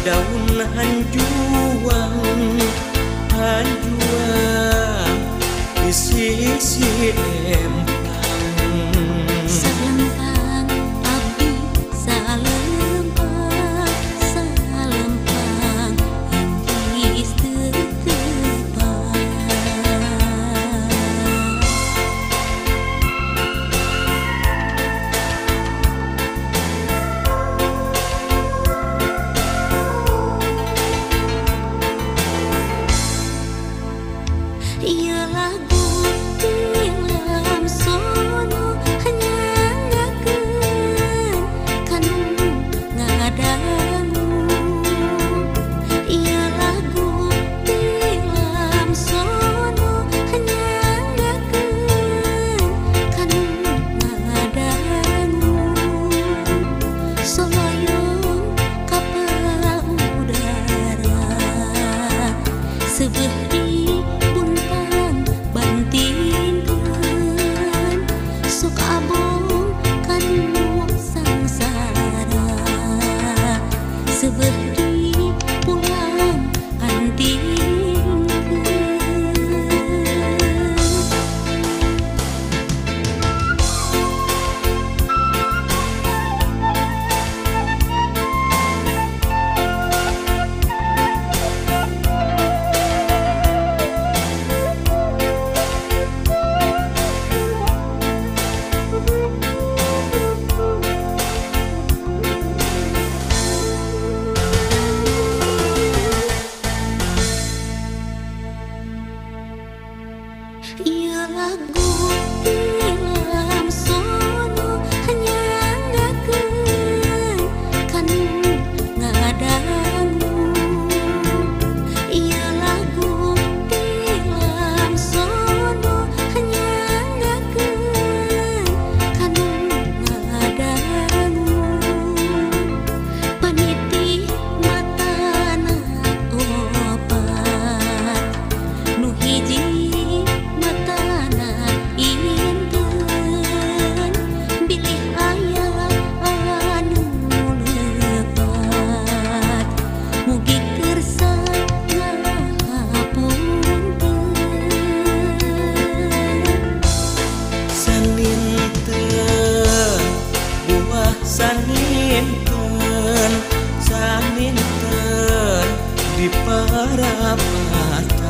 Daun hanjuang hanjuang di sisi empang. Salempang abdi salempang, salempang inggris tetepang. Ieu lagu tilam sono nyangakeun kanu ngadangu. Ieu lagu tilam sono nyangakeun kanu ngadangu. Soloyong kapal udara seubeuh di bantinkeun sok abong kanu sangsara seubeuh di pulang antingkeun. Ieu lagu tilam sono nyangakeun kanu ngadangu. Ieu lagu tilam sono nyangakeun kanu ngadangu. Paniti matana opat nu hiji saninten, saninten di parapatan.